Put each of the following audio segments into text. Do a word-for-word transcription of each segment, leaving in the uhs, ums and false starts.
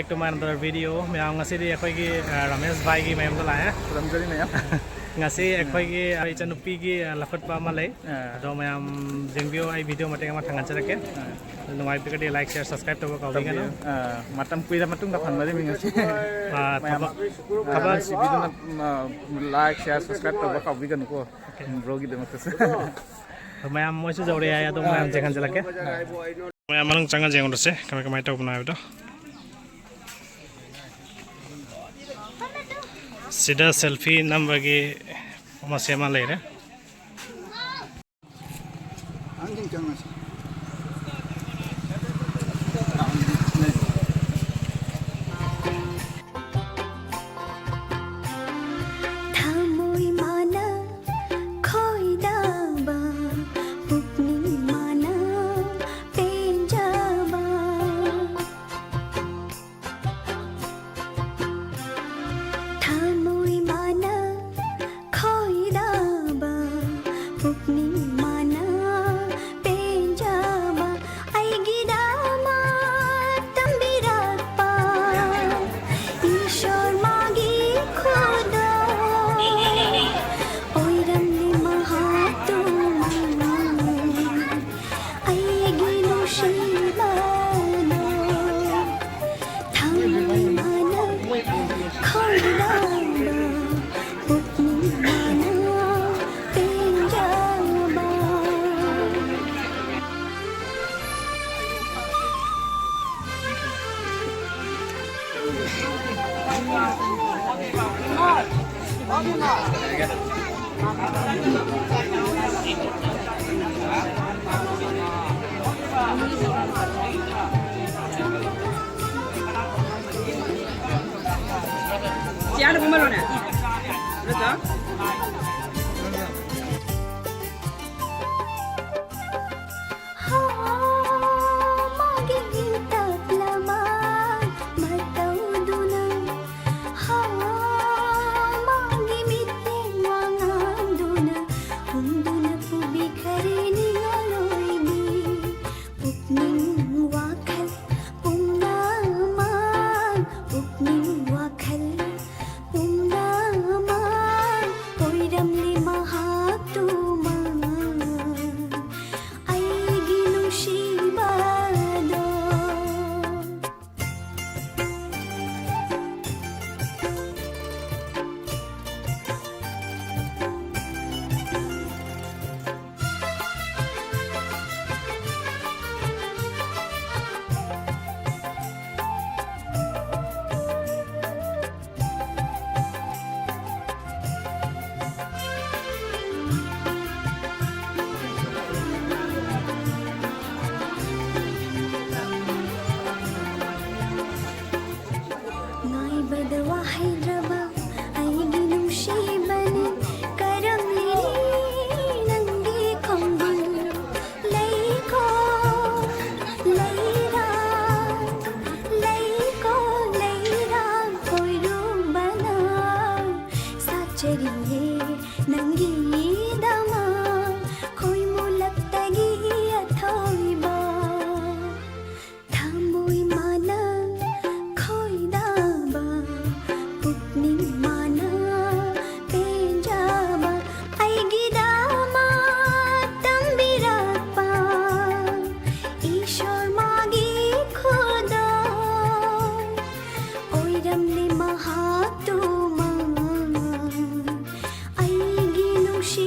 To my another video. ꯃꯌꯥꯝ, ꯉꯁꯤꯗꯤ ꯑꯩꯈꯣꯏꯒꯤ, ꯑ, ꯔꯥꯃꯦꯁ ꯚꯥꯏꯒꯤ ꯃꯌꯨꯝꯗ ꯂꯥꯛꯑꯦ꯫ ꯈꯨꯔꯨꯝꯖꯔꯤ ꯃꯌꯥꯝ꯫ ꯉꯁꯤ ꯑꯩꯈꯣꯏꯒꯤ, ꯑ, ꯏꯆꯟꯅꯨꯄꯤꯒꯤ, ꯑ, ꯂꯧꯈꯠꯄ ꯑꯃ ꯂꯩ꯫ ꯑ꯫ ꯑꯗꯣ ꯃꯌꯥꯝ ꯌꯦꯡꯕꯤꯌꯣ, ꯑꯩ video ꯃꯇꯦꯛ ꯑꯃ ꯊꯥꯡꯒꯠꯆꯔꯛꯀꯦ꯫ ꯑ꯫ ꯑꯗꯨ ꯅꯨꯡꯉꯥꯏꯕꯤꯔꯒꯗꯤ like, share, subscribe ꯇꯧꯕ ꯀꯥꯎꯕꯤꯒꯅꯨ꯫ ꯇꯧꯕꯤꯌꯨ꯫ ꯑ, ꯃꯇꯝ ꯀꯨꯏꯔ ꯃꯇꯨꯡꯗ ꯐꯪꯕꯅꯤ ꯉꯁꯤ꯫ ꯑ, ꯃꯌꯥꯝ, ꯊꯕꯛ, ꯑ, ꯊꯕꯛ ꯅꯨꯡꯁꯤꯕꯤꯗꯨꯅ, ꯎꯝ, ꯑ, like, share, subscribe ꯇꯧꯕ ꯀꯥꯎꯕꯤꯒꯅꯨꯀꯣ꯫ Okay꯫ ꯎꯝ, bro ꯒꯤꯗꯃꯛꯇꯁꯨ꯫ ꯑꯗꯣ ꯃꯌꯥꯝ ꯃꯣꯏꯁꯨ ꯌꯧꯔꯦ ꯍꯥꯏ, ꯑꯗꯣ ꯃꯌꯥꯝ ꯌꯦꯡꯍꯟꯖꯔꯛꯀꯦ꯫ ꯃꯌꯥꯝ ꯃꯅꯨꯡ ꯆꯪꯉ ꯌꯦꯡꯉꯨꯔꯁꯦ, ꯀꯃꯥꯏ, ꯀꯃꯥꯏ ꯇꯧꯕꯅꯣ ꯍꯥꯏꯕꯗꯣ꯫ ꯁꯤꯗ selfie ꯅꯝꯕꯒꯤ ꯃꯁꯦ ꯑꯃ ꯂꯩꯔꯦ꯫ ꯊꯃꯣꯏ ꯃꯥꯅ ꯈꯣꯏꯗꯥꯕ, ꯄꯨꯛꯅꯤꯡ ꯃꯥꯅ ꯄꯦꯟꯖꯕ꯫ ꯊꯃꯣꯏ ꯃꯥꯅ ꯈꯣꯏꯗꯥꯕ, ꯄꯨꯛꯅꯤꯡ ꯃꯥꯅ ꯄꯦꯟꯖꯕ, ꯑꯩꯒꯤꯗꯃꯛ ꯇꯝꯕꯤꯔꯛꯄ ꯏꯁꯣꯔ ꯃꯥꯒꯤ ꯈꯨꯗꯣꯜ ꯑꯣꯏꯔꯝꯂꯦ ꯃꯍꯥꯛꯇꯨ꯫ ꯑꯩꯒꯤ ꯅꯨꯡꯁꯤꯕꯗꯣ ꯊꯃꯣꯏ ꯃꯥꯅ ꯈꯣꯏꯗꯥꯕ, ꯄꯨꯛꯅꯤꯡ ꯃꯥꯅ ꯄꯦꯟꯖꯕ꯫ ꯆꯤꯌꯥꯔꯗ ꯐꯝꯍꯜꯂꯣꯅꯦ꯫ ꯅꯠꯇ꯭ꯔꯣ? ꯍꯥ, ꯃꯥꯒꯤ ꯏꯪ ꯇꯞꯂꯕ ꯃꯇꯧꯗꯨꯅ, ꯍꯥ, ꯃꯥꯒꯤ ꯃꯤꯠꯌꯦꯡ ꯋꯥꯉꯥꯡꯗꯨꯅ, ꯍꯨꯝꯗꯨꯅ ꯄꯨꯕꯤꯈꯔꯦ ꯅꯤꯡꯉꯣꯜ ꯑꯣꯏꯕꯤ꯫ ꯄꯨꯛꯅꯤꯡ ꯋꯥꯈꯜ ꯄꯨꯝꯅꯃꯛ ꯆꯔꯤꯌꯦ ꯅꯪꯒꯤꯗꯃꯛ ꯈꯣꯏꯃꯨꯂꯛꯇꯒꯤ ꯑꯊꯣꯏꯕ ꯊꯃꯣꯏ ꯃꯥꯅ ꯈꯣꯏꯗꯥꯕ ꯄꯨꯛꯅꯤꯡ ꯃꯥꯅ ꯄꯦꯟꯖꯕ ꯑꯩꯒꯤꯗꯃꯛ ꯇꯝꯕꯤꯔꯛꯄ ꯏꯁꯣꯔ ꯃꯥꯒꯤ ꯈꯨꯗꯣꯜ ꯑꯣꯏꯔꯝꯂꯦ ꯃꯍꯥꯛꯇꯨꯃ ꯑꯩꯒꯤ ꯅꯨꯡꯁꯤ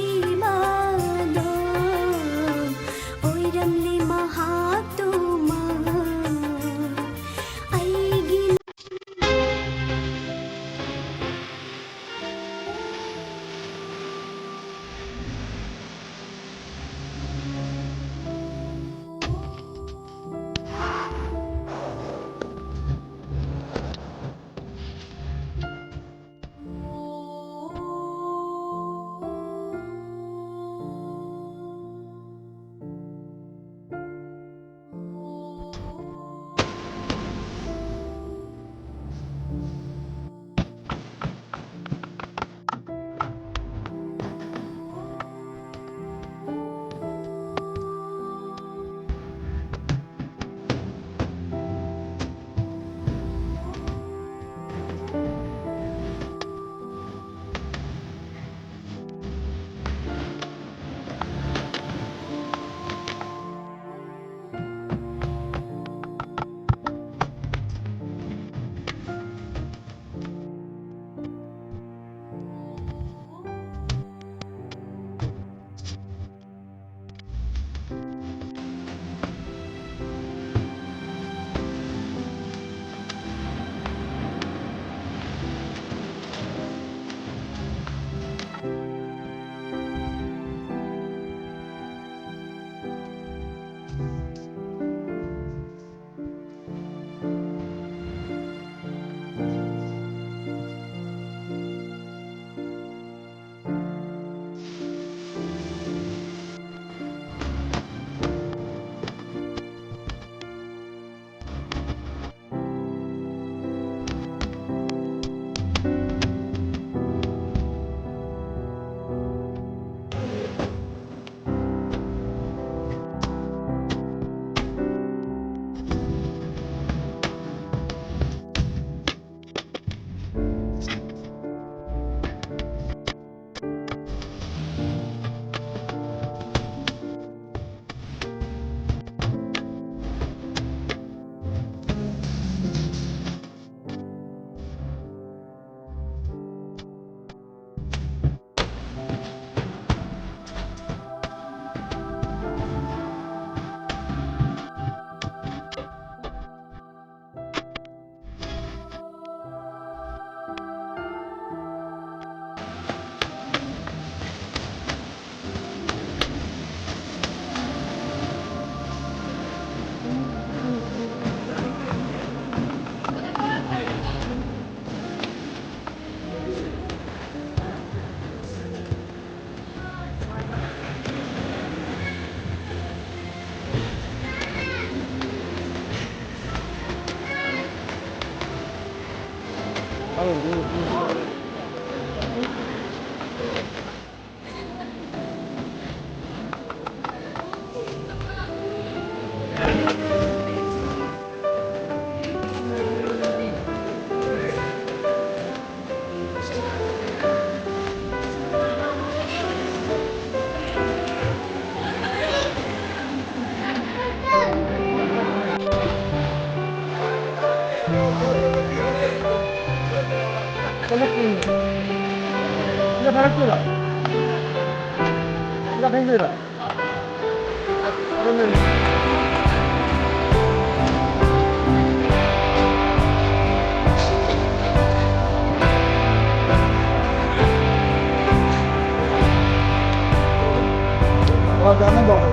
ꯋꯥ ꯇꯥꯅꯕ